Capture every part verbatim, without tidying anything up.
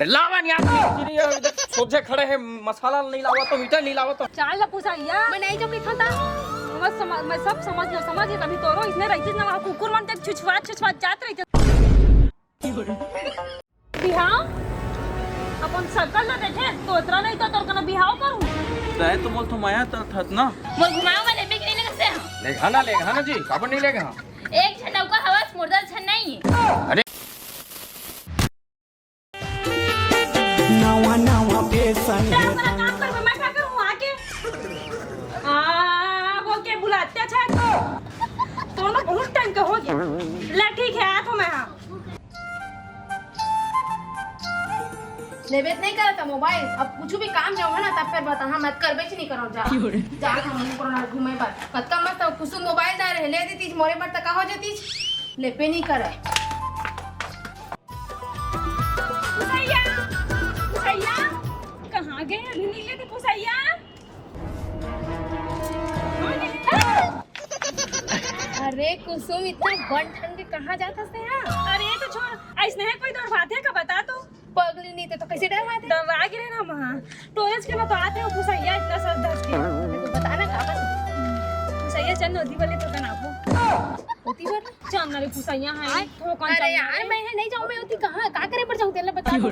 लावा नहीं आती, तेरी ये सोझे खड़े है, मसाला नहीं लावा तो, मीठा नहीं लावा तो। चाल ला पुसैया। मैं नहीं जमी था, था। मैं समझ, मैं सब समझ लो, समझ ये तभी तोरो इसने रहितिस ना, वहाँ कुकुर मन तक छुछवात, छुछवात जात रहितिस। बिहाव? अपन सकल ला देखे, तो इतना नहीं तो तोर कना बिहाव करूँ। तय तो बोल तो माया ता थत ना। मोर घुमाओ वाले बिक नहीं लगे से हम। लेगा ना, लेगा ना जी, काबर नहीं लेगा? एक झन नौका हवस, मुर्दा झन नहीं। अरे। नवा नवा फैशन। तेरा अपना काम कर, मैं क्या करूँ आके? आ, बोल के बुलाते अच्छा। तो ना बहुत टाइम का हो गया। ले ठीक है, आ तो मैं हाँ। लेबे त नहीं करत मोबाइल, अब कुछ भी काम जाऊँ है ना, तब फिर बता। हाँ, मत करबे च नहीं करो, जा। जा हम मुंह पर घूमे बर। कतका मस्त कुसुम मोबाइल डाले, ले देती मोरे बर, त का हो जाती? लेबे नहीं करे। पुसैया, पुसैया, कहाँ गए? अभी नहीं लेते पुसैया। अरे कुसुम, इतना बन ठन के कहाँ जात हस तेहा? अरे तो छोड़, ऐसने है कोई दौड़ बात है का बता तो? पगली नहीं ते तो कैसे डर बात है? डर लाग रहे ना महा। तोरेज के ना तो आते हो पुसैया इतना सर धस के। तो बता ना का बस? पुसैया चल नदी वाले तो कनापो। होती बार? चल ना रे पुसैया है। आय, तो कौन अरे चल ना यार, रे? मैं है नहीं जाऊँ, मैं होती कहाँ, का करे पर जाऊँ, तेला बता दो।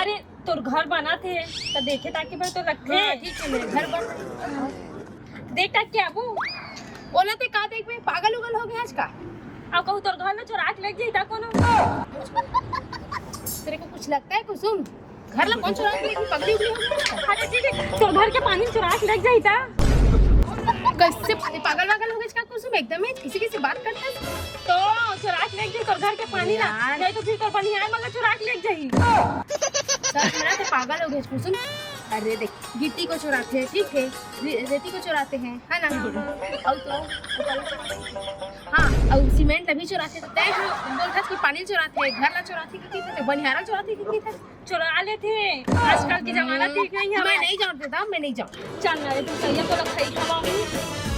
अरे, तोर घर बना थे, तो देखे ताकि भाई तो लगथे। हाँ, ठीक है, मेरे घर बन रही है। देख ताकि आबू। ओला ते का देखबे, पागल उगल हो गया आज का? अब कहूँ तोर घर में चोरा के लेके जाई ता कोनो? तेरे को कुछ लगता है कुसुम? घर ला कौन चुरा के लेगी? पगली उगली हो गई है? अरे जी, जी, तोर घर के पानी चुरा के लेके जाई ता? कैसे पागल वागल हो गई इसका कुसुम? एकदम ही किसी किसी बात करता है। तो चुरा के लेके जाई तोर घर के पानी ना, यार। नहीं तो फिर तोर बनियान वाला चुरा के लेके जाई। सच में ना, तो पागल हो गए कुसुम। अरे देख, गिट्टी को चुराते हैं, ठीक है, रे-, रेती को चुराते हैं, है ना? और तो हाँ, और सीमेंट ला भी चुराते हैं। तय हाँ, बोलता कि पानी चुराते हैं, घर ला चुराते हैं, कि, कि, कि, बनिहारा चुराते हैं, कि, कि, चुरा लेथे। आजकल के जमाना ठीक नहीं है। मैं नहीं जाऊँ दादा, मैं नहीं जाऊँ। चल ना रे, तू सही तो लग सही खवाऊँ।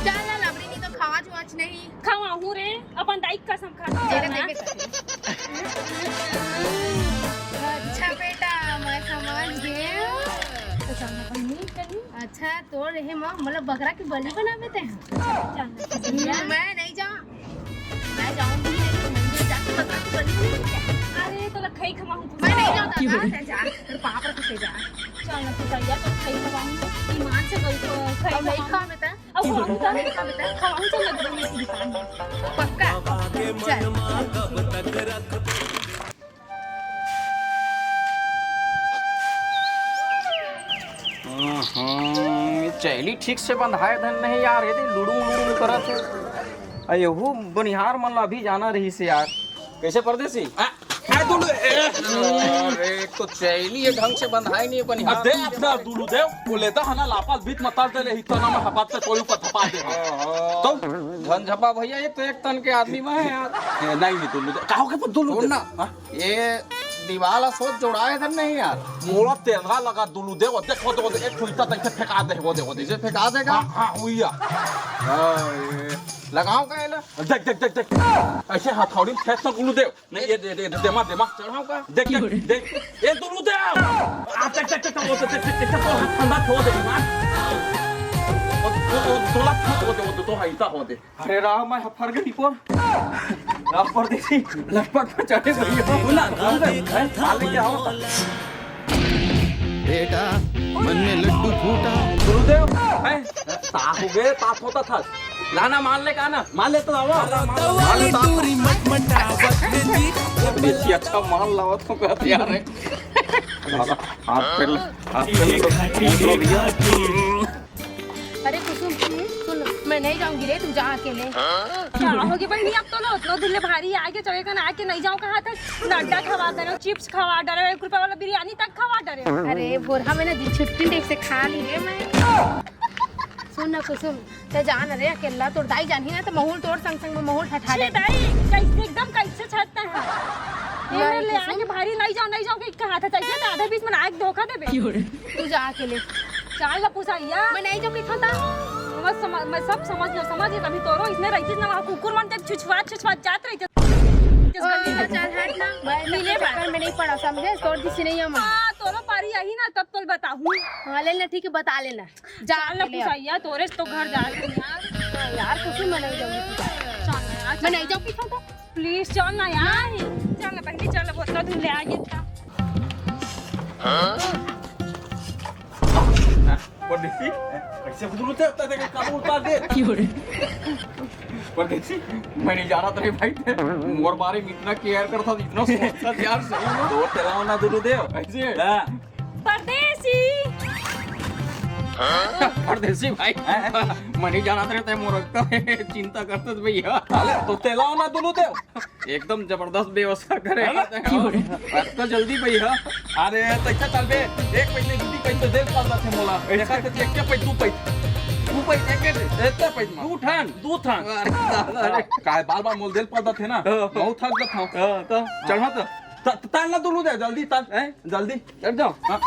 चल ना लबड़ी, नहीं तो खवाच वाच नहीं। खवाऊँ रे, अपन दाई कसम खा। चल ना। अच्छा बेटा, मैं समझ गए। तो चल ना, कहीं नहीं, कहीं। अच्छा, तोर रहे माँ, मतलब बकरा के बलि बनावे ते हैं? चल ना। मैं नहीं जाऊँ। मैं जाऊँगी नहीं, तो मंदिर जाके बता के बनी नहीं क्या? अरे, तो लग खई खमाऊँ तू। मैं नहीं जाऊँ दादा, तै जा, तेरे पाप रख के जा। चल ना, तू जा, तो खई खमाऊँ, ईमान से गई तो खई और नहीं खमाऊँ। खा बेटा। अब खमाऊँ तो नहीं खा बेटा, खमाऊँ तो लग रही है तेरी दुकान में। पक्का? चल। हम्म, ये चैली ठीक से बंधाए धन नहीं यार, ये लुड़ुम लुड़ुम करत हे। आ, यहू बनिहार मन ला अभी जाना रहिस यार। कैसे परदेसी? आ, आ, दुलू, ए, अरे, एक तो चैली ये ढंग से बंधाए नहीं है बनिहार। आ, दे अपना दुलू दे, वो लेता है ना, लापाल बीत मताल दे ले, इतना ना मैं हपात से कोई ऊपर थपा दे। ओहो। तो? झन झपा भैया, ये तो एक तन के आदमी में है यार। ए, नहीं, नहीं, दुलू दे। का हो गया, दुलू दे? सुन ना। हाँ? ये दीवाल सोच जोड़ाए धन नहीं यार। मोला तेरह लगा दुलू दे, वो देख, वो दे, वो दे, एक ठो ईंटा तैसे फेंका दे, वो दे, वो दे। इसे फेंका देगा? हाँ, हाँ, हुईया। हाँ, ये लगाओ का है ना? देख, देख, देख, देख। ऐसे हथौड़ी में फेंक तो दुलू दे। नहीं, ये दे, दे, दे, दे, मत, दे, मत। चढ़ाओ का? देख, देख, देख। ये दुलू दे। आ, देख, देख, देख, वो दे, देख, देख, देख, वो हाथ ठंडा छोड़ दे, हाँ। वो, वो, वो, तोला, वो दे, वो दे, तो हाँ, ईंटा हो दे। अरे राम, मैं हफर गई पर। राम परदेसी, लटपट पर चढ़े भैया। सुना, सुना, हैं? हाल क्या हो? बेटा, मन में लड्डू फूटा। गुरुदेव, हैं? ता हो गए, ता होता था। लाना, मान ले का ना? मान ले तो लावा। मान ले तो दूरी मत मटावत में जी। परदेसी अच्छा मान लावा तो कहते यार है। हाथ पे, हाथ पे। अरे कुसुम, सुन, मैं नहीं जाऊंगी रे, तू जा अकेले। का होगे बहिनी, अब तो ना उतना दिन ले भारी आगे चले का ना, आके नहीं जाऊं कहा था। अंडा खवा दे रहे हो, चिप्स खवा दे रहे हो, एक रुपया वाला बिरयानी तक खवा दे रहे हो। अरे बोरहा में ना जी छुट्टी टाइप से खा ली रे मैं। सुन ना कुसुम, ते जा ना रे अकेला, तोर दाई जानही ना तो महूल तोर संग संग में महूल ठठा छे दे। दाई, कैसे एकदम कैसे छटता है? ये ना मैं ले कुसुम। आके भारी नहीं जाओ, नहीं जाओ के कहा था, तैसे तो आधे बीच में आके धोखा देबे। तू जा अकेले। चाल ला पुसैया। मैं नहीं जाऊँ लिखा था। मैं समझ, मैं सब समझ लो, समझ ये तभी तोरो इसने रहती ना वहाँ कुकुर मन तक छुछवात, छुछवात जात रहते। चल हट ना। मैं मिले चक्कर में नहीं पड़ा, समझे? तोर जैसे नहीं हम। हाँ, तोरो पारी आही ना, तब तोल बताहूँ। हाँ, ले ले, ठीक है, बता लेना। जा, चल ना, ले। कुछ आइया, तोरे से तो घर जा रही हूँ यार। हाँ यार, कुछ मैं नहीं जाऊंगी। चल ना यार, मैं नहीं जाऊंगी, चल तो। प्लीज चल ना यार। चल ना बहनी, चल, बोतल धुले आ गई था। परदेसी, कैसे बुजुर्ग थे, तब तक काम उतार दे। परदेसी, मैं नहीं जाना तेरे भाई थे। मोर बारे में इतना केयर करता था, इतना सोचता था यार, सही में। तो तेरा होना दुलू दे, ऐसे। हाँ। परदेसी। परदेसी भाई, मैं नहीं जाना तेरे ते मोर चिंता करता था भैया। अरे, तो तेला होना दुलू दे। एकदम जबरदस्त व्यवस्था करे है ना? आज तो जल्दी भैया। अरे, तो अच्छा चल बे, एक पैसे दीदी पैसे दे पाल थे मोला। देखा थे, एक पैसे, दू पैसे। दू पैसे, एक, एक, एक पैसे में। दू ठन। दू ठन। अरे, अरे। काय बार बार मोल दे पाल थे ना? हाँ। बहुत थक जाता हूँ। हाँ, तो चढ़ा तो। त-, त-, ताल ना दुलू दे, जल्दी ताल, हैं? जल्दी। चढ़ जाओ। हाँ।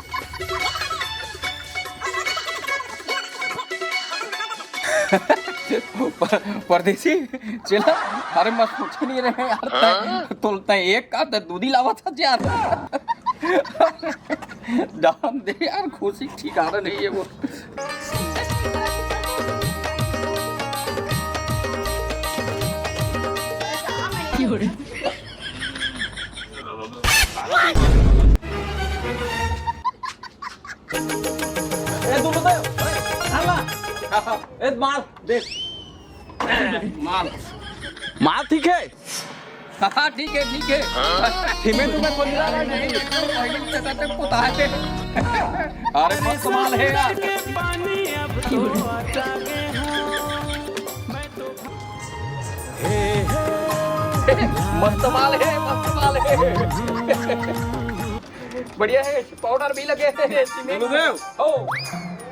पर-, परदेसी, चला, अरे मैं सोचे नहीं रहे यार, तै, तो तै एक का, तै दूधी लावा था यार। जान दे यार, खुशी ठिकाना नहीं है वो। ए, दुलू दे, ए, हाला। ए, माल, देख। माल। माल ठीक है? हाँ, ठीक है, ठीक है। हिमे तुम्हें कोई मिला नहीं, नहीं, एकदम पहले से चटाचट पोता है। अरे, मस्त माल है यार। मस्त माल है, मस्त माल है। बढ़िया है, पाउडर भी लगे हैं, सीमेंट। गुरुदेव। ओ।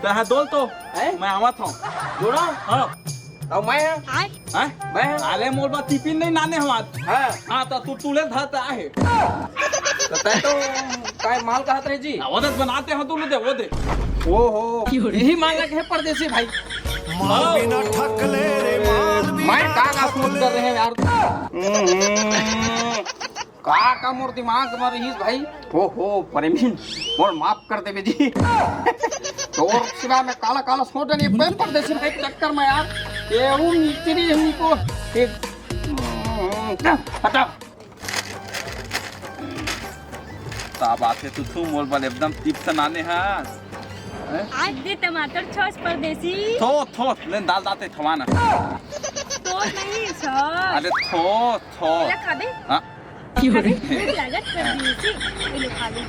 तैं हा दोल तो, हैं? मैं आवत हूँ। दोड़ा? हाँ। अब मैं है। हैं? मैं है। आले मोर बा टिफिन नहीं नाने हो आज। हाँ। हाँ, तो तू तुले धरता है। तो तैं तो काय माल कहत रहे जी? आ, वो तो बनाते हो तू, ले दे, वो दे। ओहो, यही माल लगे है परदेसी भाई। माल बिना ठकले रे, माल बिना मैं का का ठकले। सोच कर रहे हैं यार। हम्म। का, का मोर दिमाग में रहीस भाई? हो, हो, प्रेमी, मोर माफ कर देबे जी। तोर सिवा मैं काला, काला सोच नहीं, बे परदेसी भाई के चक्कर में यार। ये वो मिस्त्री हमको एक, हटा। का बात है, तू, तू मोर बल एकदम टिप से नाने हा। हैं? आज दे टमाटर छौस परदेसी। थो, थो, ले दाल दाते थवाना। तो नहीं छौस। अरे थो, थो। ये खाबे? हाँ। खाबे? भूख लागत परदेसी। ये ले खाबे।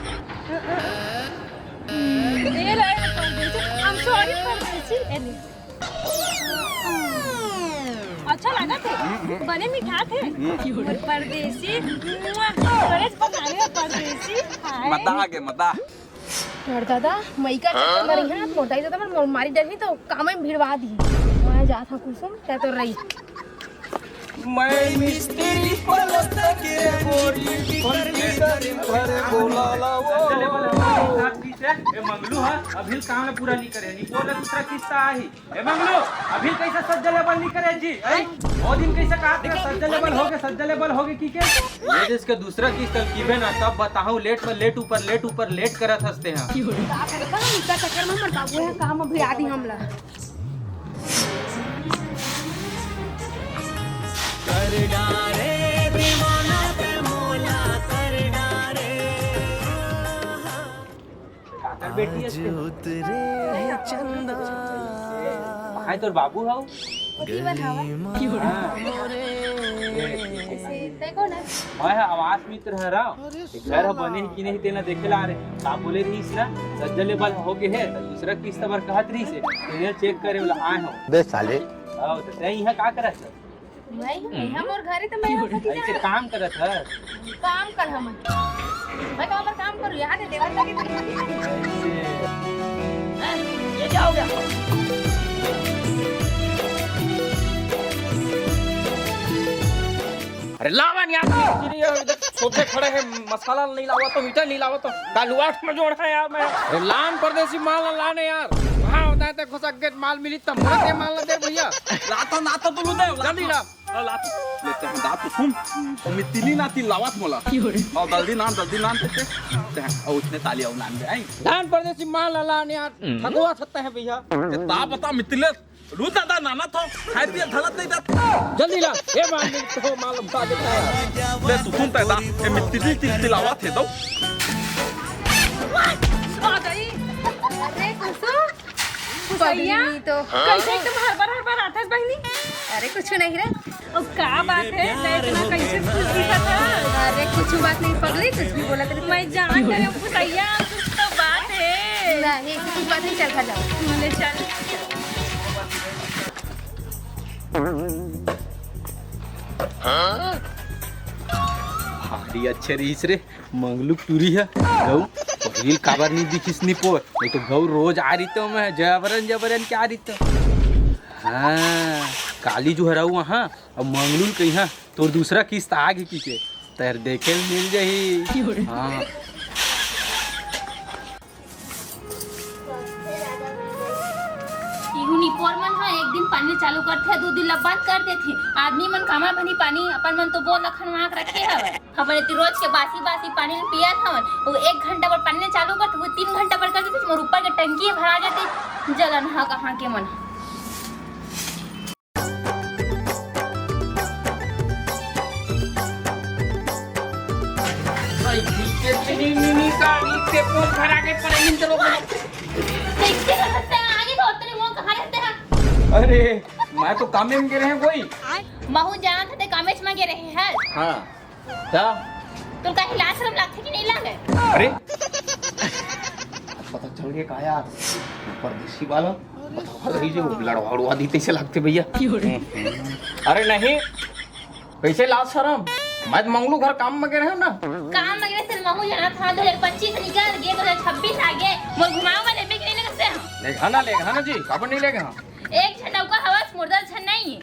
ये ले परदेसी। I'm sorry परदेसी। ये ले। अच्छा लागत है? बने मिठास है। मोर परदेसी। मुआ। तोरे से पकाने परदेसी। हाय। मजा आ गया, मजा। यार दादा, मइका चक्कर मारी है ना, मोटाई दादा, मैं मारी डरही तो काम में भिड़वा दी। मैं जात हूँ कुसुम, क्या तो रही। मैं मिस्त्री पलट के गोरी, कंप्यूटर घर बोला ला वो। ए मंगलू हा, अभी काम पूरा नहीं करे, नहीं बोला दूसरा किस्ता आही। ए मंगलू, अभी कैसे सज्जा लेबल नहीं करे जी? हैं? वो दिन कैसे कहा था, सज्जा लेबल हो गए, सज्जा लेबल हो गए, की के? ये जिसके दूसरा किस्त कीबे ना, तब बताओ, लेट पर लेट ऊपर लेट ऊपर लेट करत हंसते हैं। का करता हम इतना चक्कर में, हमर बाबू है, काम अभी आदि हमला। कर डारे दीवाना पे मोला, कर डारे। काकर बेटी है आज इसके? उतरे हैं चंदा। भाई तोर बाबू हव? ओती बर हवा। हाँ। से तै कोन है? मैं ह आवास मित्र हरव। घर ह बने हे कि नहीं तेला देखे ला रे। का बोले रहिस ना, सज्जा लेबल हो गे हे, त दूसरा किस्त बर कहत रहिस हे। तेने चेक करे वाला आए हो। बे साले। आओ, त तै इहाँ का करत हस? मैं, मैं हम और घरे तो मैं यहाँ फंसी ऐसे जा। काम करत है। काम कर हम। मैं काम पर काम करूँ, यहाँ दे देवर लगे तो ये क्या हो गया? अरे लावा नहीं आता, चिड़िया इधर सोते खड़े हैं, मसाला नहीं लावा तो, मीठा नहीं लावा तो, दालुआठ में जोड़ है यार मैं। अरे लान परदेसी माल लाने यार। का होता है, ते खुसक गेट माल मिली तब मोला ते माल ना दे भैया। लातो, लातो तो लुदे, जल्दी ला। लातो। लेते हैं दांत तुम। मितिली ना तिलावत मोला। और जल्दी नान, जल्दी नान देते। लेते हैं। और उसने ताली और नान दे आई। धान परदेसी माल ला, ला, ने यार। हगवा सकता है भैया। ये दा बता मितिले। रू दादा नाना थो, खाए पिए धलत नहीं जात। जल्दी ला, ए मालिक, तो मालूम पा देता है। ले सुकुन पैदा, ए मिट्टी दी तिल तिलावा थे दो। आ गई। अरे कुसुम, कुसैया, पगली तो। कैसे एकदम हड़बड़ हड़बड़ आथस बहिनी? अरे कुछ नहीं रे। अब का बात है, मैं इतना कैसे खुश दिखत है? अरे कुछ बात नहीं पगली, कुछ भी बोला तेरे। मैं जान रही हूँ कुसैया, कुछ तो बात है। नहीं, कुछ बात नहीं, चल घर जाओ। ले चल। भारी अच्छे रहिस रे मंगलू टूरी ह। गऊ पहिल काबर नी दिखिस नी पोर, नहीं तो गऊ रोज आ रही तो मैं जबरन जबरन के आ रही तो। हाँ, काली जो हराऊ हाँ, अब मंगलू कही हाँ तोर दूसरा किस्त आ गे किके, तेर देखे ल मिल जाही। हाँ। इहू निपोर मन ह एक दिन पानी चालू करथे, दू दिन ला बंद कर देथे। आदमी मन कामा भनी पानी, अपन मन तो बोर लखन मांग रखे हवय। हमन एती रोज के बासी बासी पानी ल पियत हवन। वो एक घंटा बर पानी ल चालू करथे, वो तीन घंटा बर कर देथे, मोर ऊपर के टंकी भरा जाथे। जलन ह कहाँ के मन। कैसे करते हैं? आगे तो तेरे वो कहाँ रहते हैं? अरे, मैं तो कामे में गे रहे हैं कोई। महू जानत हते कामेच में गे रहे हैं। हाँ। क्या? तुमका हिला शर्म लागथे कि नहीं लागे? अरे, आज पता चल गया का यार, परदेसी वाला बतावा रही जो लड़वा उड़वा दी तैसे लागथे भैया। अरे नहीं, कैसे लाज शरम? मैं तो मंगलू घर काम में गे रहे हूँ ना। काम में गे रहे तेल महू जाना था, दो हज़ार पच्चीस निकल गए, दो हज़ार छब्बीस आ गए, मोर घुमाओ में लेबे कि नहीं लेगस? लेगा ना, लेगा ना जी, काबर नहीं लेगा? एक झन नौका हवस, मोर दस झन नहीं।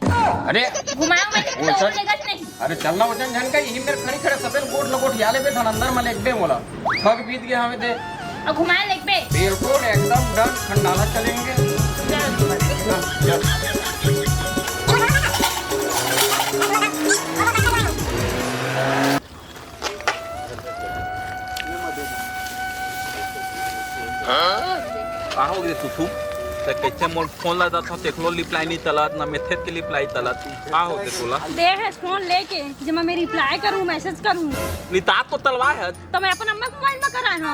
अरे घुमाओ में वो तो चल। लेगस नहीं। अरे चलना वचन झन का, यही मेरे खड़ी खड़े सबेर गोठ लगोठ या लेबे धन अंदर में लेबे मोला। थक बीत गया हमें दे। अब घुमाए लेबे। बिल्कुल एकदम डन, खंडाला चलेंगे। का हो गे सुथु? ते कैसे मोर फोन ला जात हो, तेखलो लिपलाई नहीं तलत, ना मेथेत के लिपलाई तलत। का हो गे तोला? दे है फोन लेके, जब मैं रिप्लाई करूँ, मैसेज करूँ। नितात तो तलवा है। तो मैं अपन अम्मा के मोबाइल में कराए हूँ।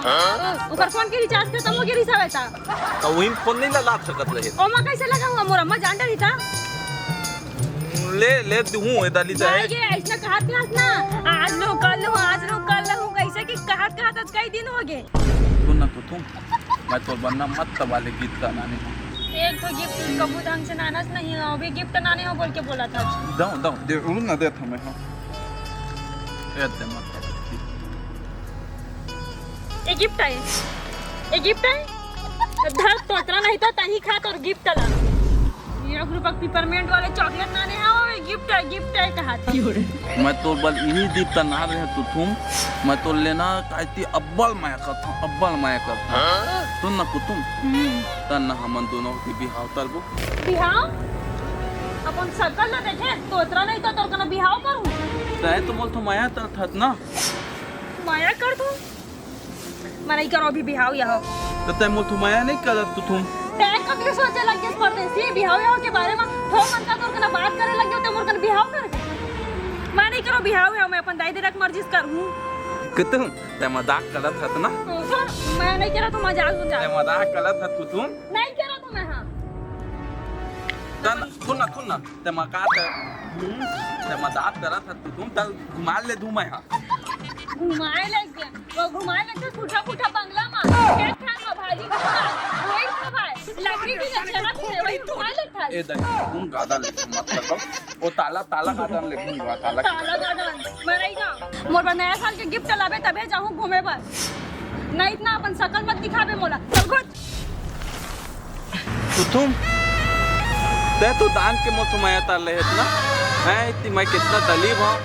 ओकर फोन के रिचार्ज खत्म हो गया रिसा बेटा। तो वही फोन नहीं लगा सकत रहे। ओमा कैसे लगा हुआ? मोर अम्मा जान डरी था। ले, ले दूँ, ए दाली नहीं, चाहे। ये ऐसा कहत कहत ना, आज लो, कल लो, आज लो, कल लो, कैसे कि कहत कहत आज कई दिन हो गए। सुन ना तो तुम, मैं तोर बनना मत तबाले गीत का नानी। एक तो गिफ्ट कबू ढंग से नानस नहीं हो, अभी गिफ्ट नानी हो बोल के बोला था। दो, दो, दे, उड़ ना दे था मैं, हाँ। ए दे मत। ए गिफ्ट है, ए गिफ्ट है। धर तो अतरा नहीं तो तही खा तोर गिफ्ट ला। एक रुपया पिपरमेंट वाले चॉकलेट नाने हैं, वो गिफ्ट है, गिफ्ट है कहा था। मैं तोर बल इही दीप त ना रहे तू थुम, मैं तोर लेना काहे ती अब्बल माया करथों, अब्बल माया करथों। सुन ना कुतुम, हम्म। तन ना हमन दोनों के बिहाव तरबो। बिहाव? अपन सकल ला देखे, तोतरा नहीं तो तोर कना बिहाव करूँ। तय तो मोल तो माया तरथत ना। माया कर तू? मैं नहीं करो अभी बिहाव यह। तो तय मोल तो माया नहीं करत तू थुम। तय कब ले सोचे लग गए परदेसी बिहाव यह के बारे में? थो मन का तोर कना बात करे लग गए, तो मोर कना बिहाव कर। मैं नहीं करो बिहाव यह, मैं अपन दाई दे रख मर्जी से करूँ। कुतुम, तय मजाक करत हत ना? हाँ, मैं नहीं करो तो मजाक उजाक। तय मजाक करत हत कुतुम? नहीं करो तो मैं, हाँ। तन, सुन ना, सुन ना, तय मका त, तय मजाक करत हत कुतुम, तल घुमा ले दूँ मैं, हाँ। घुमाए ले गया। वो घुमाए लगथे फूटा फूटा बंगला मा, खेत खार मा भाजी के साग, वही सब है। लकड़ी की लकड़ी रख से वही घुमाए लगथा। ए दे, तुम गादा ले मत कर दो। वो ताला, ताला गादा ले घूम रहा, ताला। ताला गादा, मरई का। मोर बर नया साल के गिफ्ट लाबे तबे जाहूँ घूमे बर। नहीं इतना अपन शकल मत दिखाबे मोला। चल घुट। कुतुम, तय तो दान के मोर तो माया तार ले हेत ना। हैं, इतनी मैं कितना दलीब हूँ।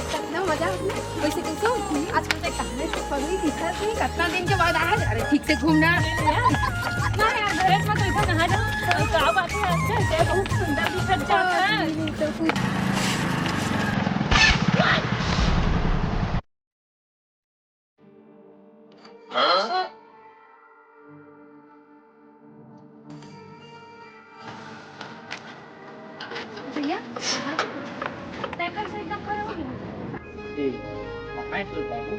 कितना मजा आता है। वैसे कैसे होती है? आजकल तो कहाँ से पगली दिखा थी, कितना दिन के बाद आज, अरे ठीक से घूमना। ना यार, घर में कोई कहाँ जाओ? का बात है, अच्छा है, बहुत सुंदर दिखत जात है। भैया, तय कर से एकदम खड़े हो गए। ए, कहाँ है तोर बाबू?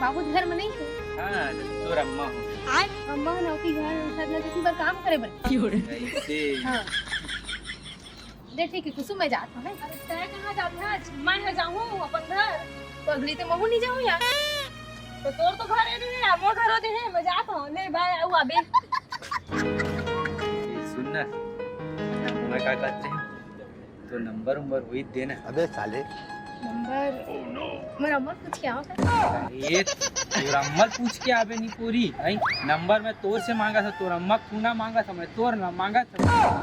बाबू घर में नहीं है। हाँ, तोर अम्मा हो। अम्मा हो ना, ओकी घर उनका ना कितनी बार काम करे बर। ऐसे। हाँ। दे ठीक है, कुसुम मैं जात हूँ। अरे तय कहाँ जात है? मैं है जाऊँ अपन घर। पगली तो महू नहीं जाऊँ यार। तो तोर तो घर है नहीं, मोर घर होते है, मैं जात हूँ। ले बाय, आऊ आबे। ए, सुन ना, मैं का कहत रहे, तो नंबर उम्बर हुई दे ना। अबे साले। नंबर, मोर अम्मा पूछ के आओ। अरे, तोर अम्मा पूछ के आबे नहीं पूरी, हैं? नंबर मैं तोर से मांगा था, तोर अम्मा खूना मांगा था, मैं तोर ना मांगा था।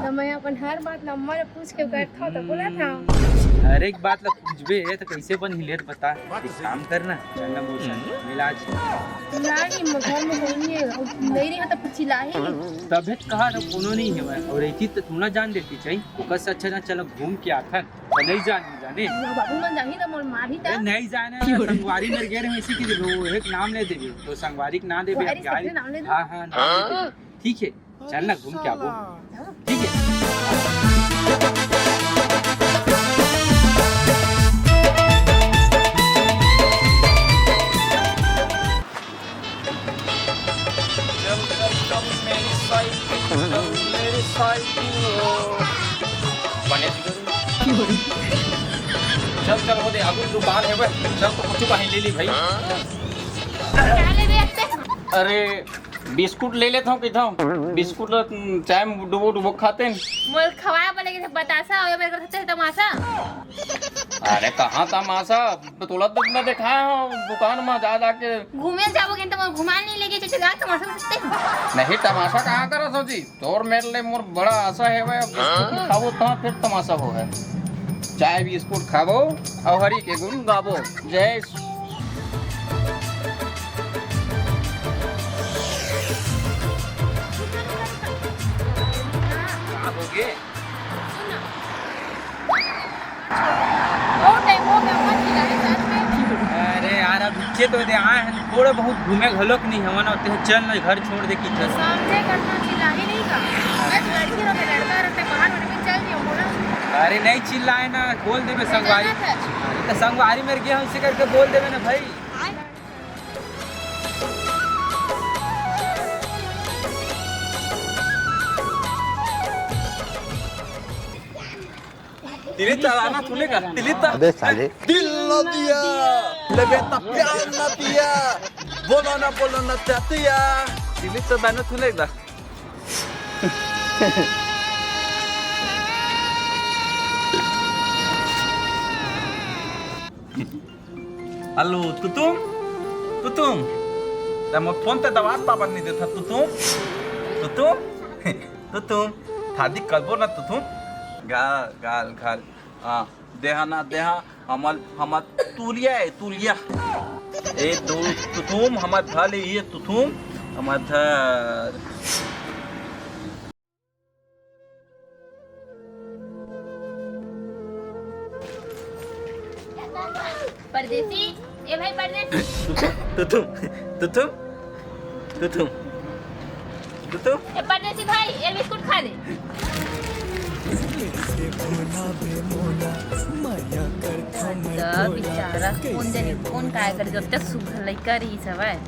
तो मैं अपन हर बात ला अम्मा ले पूछ के करत हूँ, तो बोला था। हर एक बात ला पूछबे, तो कैसे बनही ले बता। एक काम करना, चल ना मोर संग, मिला आज। नहीं, मैं घर में कोई नहीं है, नहीं रहा तो फिर चिल्लाही। तबे तो कहा था, कोनो नहीं है मैं, और एक चीज तो तू ना जान देती चाहिए, ओकर से अच्छा ना चलो घूम के आथन। तो नहीं जान, नहीं जाने। ना बाबू मन जाही ना मोर मारही ए, ता। नहीं जाने, संगवारी मेर गे रहे, इसी की वो एक नाम ले देबे, तो संगवारी के नाम देबे, अरे, गाड़ी। सबके नाम ले दो। हाँ, हाँ, नाम ले देबे। ठीक है, चल ना घूम के आबो। ठीक है। चल, चल, चल, मेरी साइकिल, चल, मेरी साइकिल। बने चल, चल, वो दे, आगू दुकान है बे। चल, तो कुछ कहीं ले ली भाई। क्या लेबे अत्ते? अरे, बिस्कुट ले लेता हूँ, किथा बिस्कुट ल-, चाय में डुबो डुबो खाते हैं। मोल खवाए बोले कि बतासा, और मेरे को तमाशा। अरे, कहाँ तमाशा? तो तोला तो मैं देखाए हूँ दुकान में जा जाके। घूमे जाबो के तो मोर घुमा नहीं लेके चचे जा तमाशा सकते हैं। नहीं, तमाशा कहाँ करत हो जी? तोर मेर ले मोर बड़ा आशा है भाई, अब बिस्कुट खाबो तो फिर तमाशा हो है। चाय बिस्कुट खाबो और हरी के गुण गाबो। जय का होगे? बहुत टाइम हो गया, मत खिलाए, सच में। अरे यार, अब इच्छे तो दे आए हैं, थोड़ा बहुत घूमे घलोक नहीं हवन, और तें चल ना घर छोड़ दे की चल। समझे करना चिल्लाही नहीं का। मैं तो लड़की रहो, लड़का रहते बाहर होने में चल दियो बोला। अरे नहीं चिल्लाए ना, बोल देबे संगवारी। अरे तो संगवारी मेरे गे हम इसे करके बोल देबे ना भाई। तिली चलाना तूने का? तिली ता-, अबे साले। दिल ना दिया, ले बेटा प्यार ना दिया, बोलो ना, बोलो ना चाहतिया। तिली चलाना तूने का? हेलो, तुतुम? तुतुम? ते मोर फोन ते दबात पाबत नहीं देथा, तुतुम? तुतुम? तुतुम? थादी कलबो ना, तुतुम? गाल, गाल, गाल। हाँ, देहा ना, देहा, हमर, हमर तुलिया है, तुलिया। ए, दो, तुतुम, हमर धल, ये तुतुम, हमर धल। परदेसी, ए भाई परदेसी। तुतुम, तुतुम, तुतुम, तुतुम। ए परदेसी भाई, ए बिस्कुट खा ले। तो बेचारा कौन जाने कौन काय कर, जब तक सुख लइका रही सवाय।